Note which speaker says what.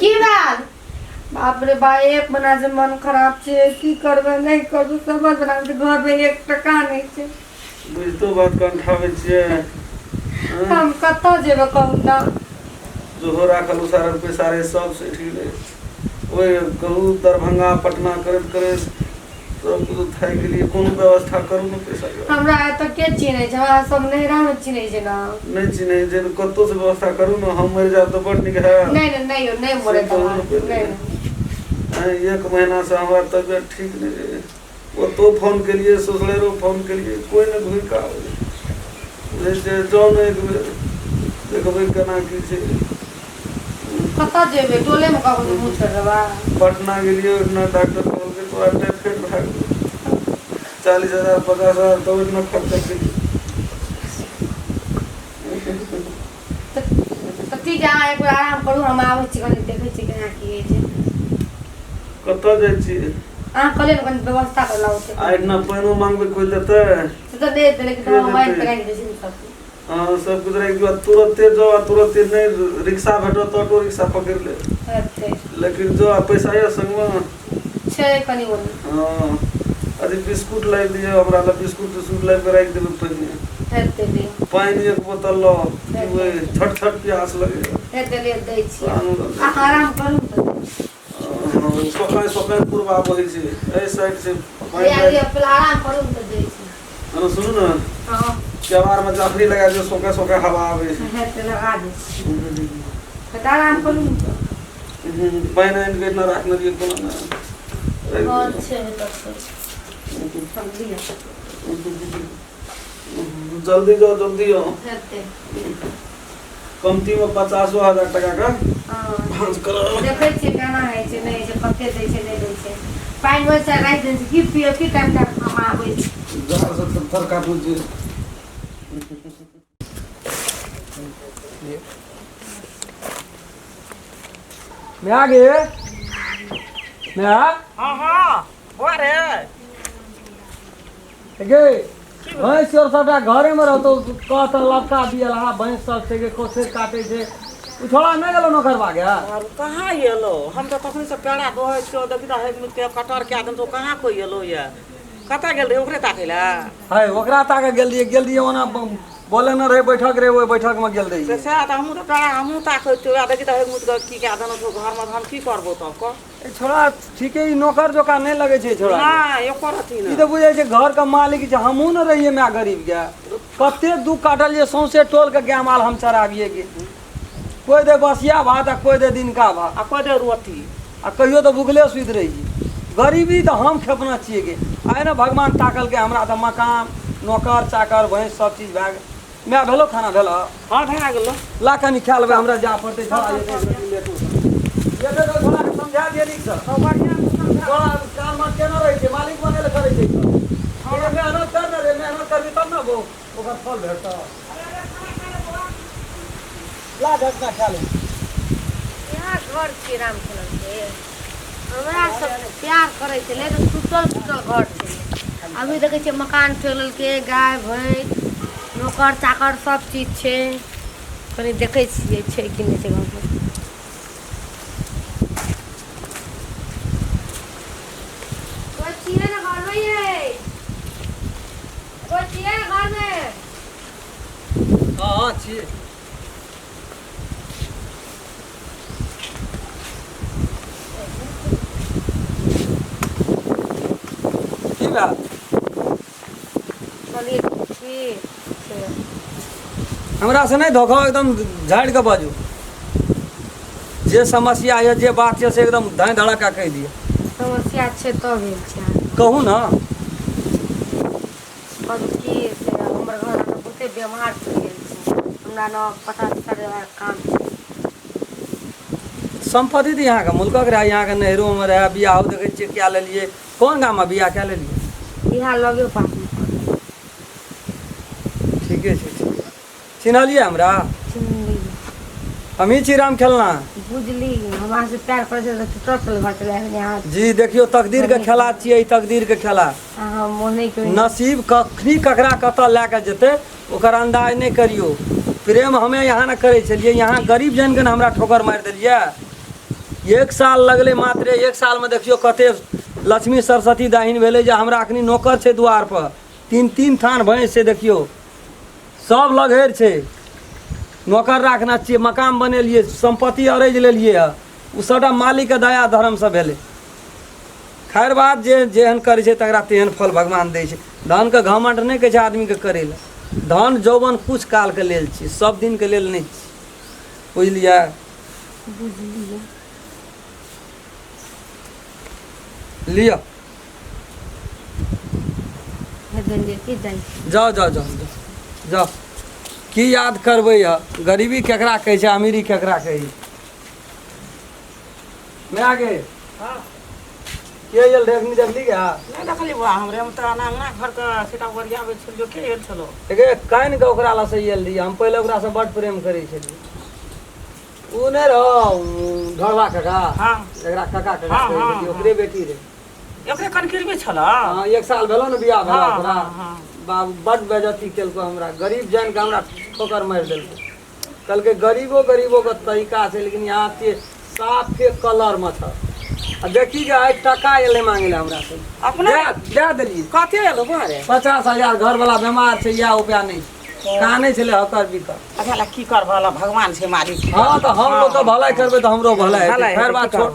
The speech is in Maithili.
Speaker 1: की भेल बाप रे बा एक महीना से मन खराब छै की करबै नहि करबै समझ नहि आबै छै घरमे एक टका नहि छै
Speaker 2: बुझितो बात कंठाबै छियै हँ?
Speaker 1: हम कतऽ जेबै कहू तऽ
Speaker 2: जोहो राखल उसारल पैसा रहै सब सठि गेलै ओहि कहू दरभंगा पटना करैत करैत सब कुछ थाकि गेलियै कोनो व्यवस्था करू ने पैसा के
Speaker 1: हमरा एतऽ के चिन्है छै हमरा सब नैहरामे चिन्है छै ने
Speaker 2: नहि चिन्है छै तऽ कतहुसँ व्यवस्था करू ने हम मरि जायब तऽ बड़ नीक हैत
Speaker 1: नहि नहि नहि यौ नहि मरै
Speaker 2: से कहू ने
Speaker 1: देबै
Speaker 2: पहिले।
Speaker 1: नहि नहि
Speaker 2: आँय, एक महीनासँ हमरा तबियत ठीक नहि रहै ओतहु फोन केलियै ससुरालो फोन केलियै कोइ नहि घुरि कऽ आबै बुझै छियै जाउ ने एक बेर देखबै केना की छै
Speaker 1: कतऽ जेबै टोलेमे ककरो मुँह छोड़ि देबै
Speaker 2: पटना गेलियै ओहिठिना डॉक्टर कहलकै तोरा टाइफाइड भए गेलौ 40,000 50,000 तऽ ओहिठिना खर्चा केलियै
Speaker 1: तऽ ठीक है अहाँ एक बेर आराम करू हम आबै छी कनि देखै छी केना की होइ छै
Speaker 2: कतऽ जाइ छियै
Speaker 1: अहाँ कहलियै ने कनि व्यवस्था कर लाउ छै
Speaker 2: आ एहिठिना पानिओ मांगबै कोइ देतै
Speaker 1: से तऽ नहि देतै लेकिन
Speaker 2: के
Speaker 1: हम मारि
Speaker 2: देतै?
Speaker 1: कऽ राखि दै छी ने सबके
Speaker 2: हँ सब कुछ राखि दियौ आ तुरते जाउ आ तुरते नहि रिक्शा भेटत तऽ ऑटो रिक्शा पकड़ि लेब
Speaker 1: हेतै
Speaker 2: लेकिन जाउ आ पैसा यऽ संगमे
Speaker 1: छै कनि मनि
Speaker 2: हँ अथी बिस्कुट लाबि दियौ हमरा लए बिस्कुट तिस्कुट लाबि कऽ राखि देबै पहिने
Speaker 1: हेतै लिअ
Speaker 2: पानि एक बोतल लऽ पीबै छट छट प्यास लगैए
Speaker 1: हेतै लिअ दै छी
Speaker 2: आनू ने।
Speaker 1: अहाँ आराम करू ने
Speaker 2: हँ, सोकाय सोकाय पुरबा बहै छै एहि साइड से पानि
Speaker 1: लिअ
Speaker 2: लागि
Speaker 1: लिअ पहिले आराम करू ने तऽ दै छी
Speaker 2: हँ, सुनू ने
Speaker 1: हँ
Speaker 2: केबाड़मे जाफरी लगा दियौ सोके सोके हवा आबै छै
Speaker 1: हेतै लगा दै छी तऽ आराम करू ने तऽ
Speaker 2: पानि आनि कऽ एतना राखने रहियै कोनो ने राखि
Speaker 1: हँ
Speaker 2: दियौ।
Speaker 1: छै तब तऽ हम लिअ
Speaker 2: जल्दी जाओ जल्दी आओ
Speaker 1: हेतै
Speaker 2: कमती में 50,000 टका का
Speaker 1: हँ
Speaker 2: भांज करा
Speaker 1: देखै छियै केना होइ छै नहि होइ छै कते दै छै नहि दै छै पानि ओहिसँ राखि दै छै की पियब की टाइम टाइम हम आबै छी
Speaker 2: जाड़ से थर थर काटू छै
Speaker 3: म्या गे म्या
Speaker 4: हाँ हाँ बौआ रे
Speaker 3: गे भैंस और सबटा घरे में रहतो कहत लपका दियल हा भैंस सब छै गे कोसे काटे छै उ छोड़ा नहि गेलो नौकरबा गे
Speaker 4: और कहाँ एलो हम तऽ तखनी से पेड़ा दोहै छियो देखी तऽ हे के कटर कए देन तो कहाँ कोई एलो ये कतऽ गेल रहे ओकरे ताकै लए
Speaker 3: है ओकरा ताके गेल रहियै गेल रहियै ओना बोले न रहे बैठक रहे ओहि बैठक में गेल
Speaker 4: से
Speaker 3: रहियै
Speaker 4: सएह तऽ हमहूँ तऽ पेड़ा हमहूँ ताकै छियो आ देखी तऽ हे मुत की कए देन तो घरमे तऽ हम की करबो तब कह
Speaker 3: ए छोड़ा ठीके ई नौकर जोका नहि लगै छै छोड़ा
Speaker 4: नहि एकर अथी
Speaker 3: ई
Speaker 4: नहि
Speaker 3: तऽ बुझै छै घर के मालिक छै हमहूँ ने रहियै माय गरीब के कते दुख काटलियै सौंसे टोल के गाय माल हम चराबियै गे कोइ दे बसिया भात आ कोइ दे दिनका भात
Speaker 4: आ कोइ दे रोटी
Speaker 3: आ कहियो तऽ भुखले सुति रहियै गरीबी तऽ हम खेपने छियै गे आइ ने भगवान ताकलकै हमरा तऽ मकान नौकर चाकर भैंस सब चीज भए गेल माय भेलो खाना भेलो
Speaker 4: हाँ भए गेलो
Speaker 3: ला कनि खा लेबै हमरा जा पड़तै छोड़ा जेतै एक रोटी लेटो जेतै तऽ छोड़ाके समझा दिअ नीकसँ छोड़ा कान मान केना रहै छै मालिक बनै लए करै छै सब मेहनत कर ने रे मेहनत करबी तब ने ओकर फल भेटतौ ला घटना खा ले
Speaker 1: इएह घर छियै राम के हमरा सब प्यार करै छलै तऽ टूटल फूटल घर छलै अभी देखै छियै मकान ठोकि लेलकै गाय भैंस नौकर चाकर सब चीज छै कनि देखै छियै छै कि नहि छै घरमे कोइ छियै ने घरमे यै कोइ छियै ने घरमे
Speaker 3: हँ हँ छियै की भेल
Speaker 1: कहलियै की से
Speaker 3: हमरा से नहि धोखा एकदम झाड़ि कऽ बाजू जे समस्या यऽ जे बात यऽ से एकदम धाँइ धड़ाका कहि दिअ
Speaker 1: समस्या छै तब भेल छै
Speaker 3: कहू ने
Speaker 1: कहलहुँ की से हमर घरमे बहुते बेमार पड़ि गेल छै हमरा ने 50,000 काम छै
Speaker 3: सम्पत्ति तऽ यहाँके मुल्कक रहए यहाँके नैहरोमे रहए बियाहो देखै छियै कए लेलियै कोन गाममे बियाह कए लेलियै
Speaker 1: इएह लगे पासमे
Speaker 3: ठीके छै ठीक चिन्हलियै हमरा
Speaker 1: चिन्हली
Speaker 3: हमही छी राम खेलना
Speaker 1: बुझली हमरा से प्यार करै छै तऽ टूटल घर चले आबि यहाँ
Speaker 3: जी देखियौ तकदीर के खेला छियै ई तकदीर के खेला
Speaker 1: अहाँ मोने के
Speaker 3: नसीब कखनी ककरा कतऽ लए कऽ जेतै ओकर अन्दाज नहि करियौ प्रेम हमे यहाँ ने करै छलियै यहाँ गरीब जानि कऽ ने हमरा ठोकर मारि देलियै एक साल लगलै मात्रे एक सालमे देखियौ कते लक्ष्मी सरस्वती दाहिन भेलै जे हमरा अखनी नौकर छै दुआर पर तीन तीन थान भैंस छै देखियौ सब लगहरि छै नौकर राखने छियै मकान बनेलियै सम्पत्ति अरैज लेलियै हँ ओ सबटा मालिकके दया धर्मसँ भेलै खैर बात जे जेहन करै छै तकरा तेहन फल भगवान दै छै धनके घमण्ड नहि कहै छै आदमीके करै लए धन यौवन किछु कालके लेल छी सब दिनके लेल नहि छी बुझलियै
Speaker 1: बुझलियै।
Speaker 3: लिअ
Speaker 1: की जाइ
Speaker 3: जाउ जाउ जाउ जाउ जाउ की याद करबै यऽ गरीबी केकरा कहै छै अमीरी केकरा कहै छै माय गे
Speaker 4: हाँ।
Speaker 3: के आयल रहै अखनी देखली गे
Speaker 4: नहि देखली बौआ हमरे हम तऽ अङ्गना घरके सीटा ओरियाबै छलियो के आयल छलो
Speaker 3: एगे कानि कऽ ओकरा लग से आयल रहियै हम पहिले ओकरासँ बड्ड प्रेम करै छलियै ओ नहि रहो ढोरबा काका
Speaker 4: हाँ
Speaker 3: एकरा काका काका
Speaker 4: हाँ,
Speaker 3: कहै
Speaker 4: हाँ,
Speaker 3: छलियै ओकरे बेटी रहै
Speaker 4: ओकरे कनकिरबी छल
Speaker 3: हाँ एक साल भेलो ने बियाह भेला
Speaker 4: हाँ,
Speaker 3: ओकरा
Speaker 4: हाँ, हाँ।
Speaker 3: बाबू बड्ड बेजती केलको हमरा गरीब जानि कऽ हमरा ठोकर मारि देलको कहलकै गरीबो गरीबोके तरीका छै लेकिन यहाँ के साफे कलरमे छ आ देखी जे आइ टका एलै मांगे लए हमरा से
Speaker 4: अपना
Speaker 3: दए देलियै
Speaker 4: कते एलो बौआ रे
Speaker 3: 50,000 घरवला बेमार छै इएह उपाय नहि छै कानै छलै हकर बिकर
Speaker 4: अच्छा ला की करबह भगवान छै मालिक
Speaker 3: हँ तऽ हम लोकके भलाइ करबै तऽ हमरो भलाइ हेतै
Speaker 4: भलाइ
Speaker 3: खैर
Speaker 4: हेतै,
Speaker 3: बात
Speaker 4: की
Speaker 3: छोड़।